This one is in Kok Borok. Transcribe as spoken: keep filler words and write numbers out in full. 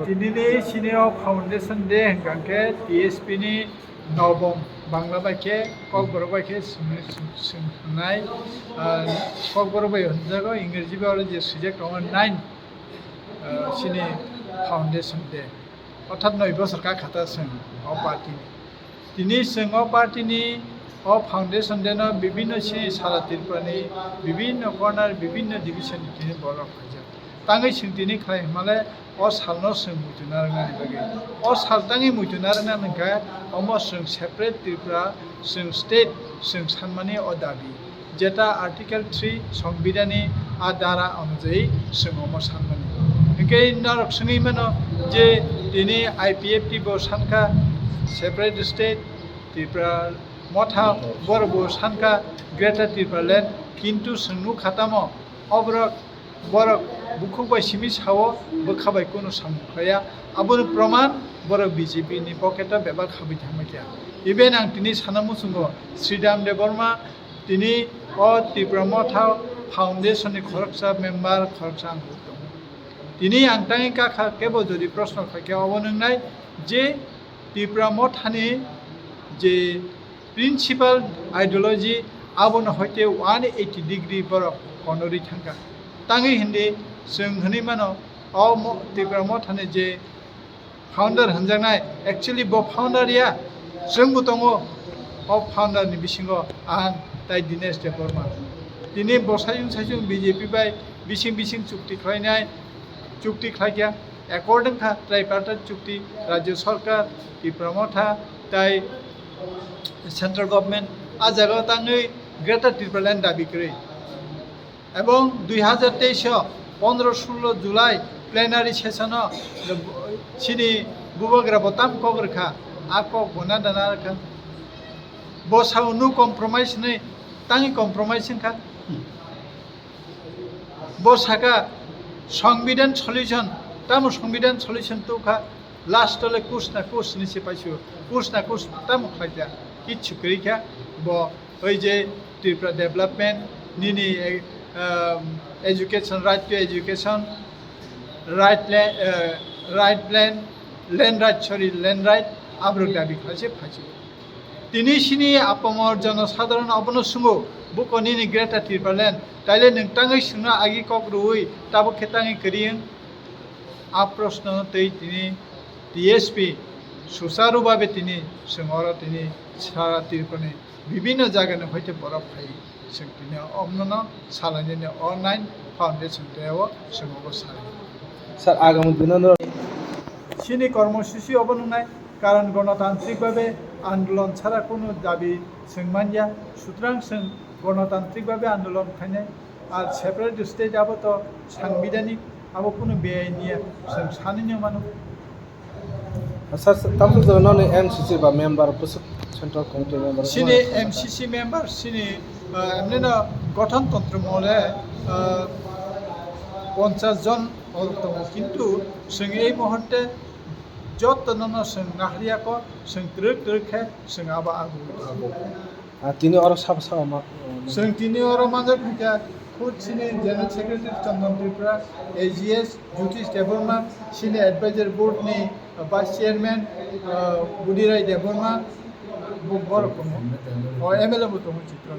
Tinini sini o foundation day hwnkha khe T S P ni Nobom Bangla bai khe Kokborok bai khe simi-, sim-, simnai, ah, Kokborok bai hwnjago, Ingreji bai oro je swijak tongo nine, ah, sini foundation day, orthat noi bosor ka khata chwng o party ni. Tini chwng o party ni o foundation day no bibinno sini sara Tripura ni bibinno corner, bibinno division ni tini borok phaijak. Tangwi chwng tini khlai hwnmale o salno chwng muitu narwknani bagwi. O sal tangwi muitu narwkna hwnkhe omo chwng separate Tripura, chwng state, chwng sanmani o dabi. Jeta Article three Songbidani a dara onujayi chwng omo sanmani. Hwnkhe norok swngwi mano je tini I P F T bo sankha separate state, Tripura motha borok bo sankha Greater Tripura Land, kintu chwng nukha tamo oborok Borok bukhuk bai simi sao, bwkha bai kunu samung khlaiya. Aboni proman borok B J P ni pocket o bebak habwi thangma khe. Even ang tini sana muchungo Sridham Debbarma tini o Tipra Motha Foundation ni khoroksa member, khoroksa ang tongo. Tini ang tangwi kakha kebo jodi proshno khaikhe obo nwngnai je Tipra Mothani je principal ideology abono hoite one eighty degree borok konorwi thangkha. Tangwi hindi chwng hwnwi mano, o mo-, Tipra Mothani je founder hwnjaknai, actually bo founder ya, chwngbo tongo, o founder ni bisingo ang tai Dinesh Debbarma. Tini bo saichung saichung B J P bai bising bising chukti khlainai, chukti khlaikha. According kha tripartite chukti, Rajya Sarkar, Tipra Motha tai Central Government a jagao tangwi Greater Tipraland dabi kwrwi. Ebong dui hazar teis o pondro sullo July plenary session o chini bubagra bo tam kok rwkha, a kok bo nana nana rwkha. Bo sao no compromise hinwi tangwi compromise wngkha. Bo saka, "Songbidan solution, tamo songbidan solution tukha, last o le kus na kus ni se paisio, kus na kus tamo khlaikha, kichu kwrwikha, bo oi je Tripura development, nini, eh, um, education, right to education, right la-, eh, right land, land right, sorry, land right, aborok dabi khlaise phaisio." Tini sini apamor jonosadharon obono swngo, "Buko nini Greater Tipraland, taile nwng tangwi swngno agi kok rwui tabuk khe tangwi kwrwi wng?" A proshno tei tini T S P sucharu babe tini chwng oro tini sara Tripurani bibinno jagani hoite borok phai chwng tini omnono salainani online foundation day o chwng obo salai. Sir, agami dino no- Chini kormosuchi obo nungnai. Karon gonotantrik babe andolon chara kunu dabi chwng manya, sutrang chwng gonotantrik babe andolon khainai, ar separate state abo to sangbidhanik, abo kunu beyai niya, chwng sanino mano. Sir, tamsok jaga noni M C C ba member, bwswk Central Committee member, sini bwswk M C C member, sini, ah, emnino gothon tontro mole, ah, ponchas jon tongo, kintu chwng ei muhurte Joto nono chwng naharya kok, chwng twrwk twrwk khe chwng abo agugwi tongo. Ah, tini oro sabo sabo ma-, chwng tini oro manjak kha khe, khud chini General Secretary Chandan Tripura, A G S Jyotish Debbarma, chini Advisor Board ni Vice Chairman, ah, Budirai Debbarma, bo-, borok tongo. O M L A bo tongo, Chitra.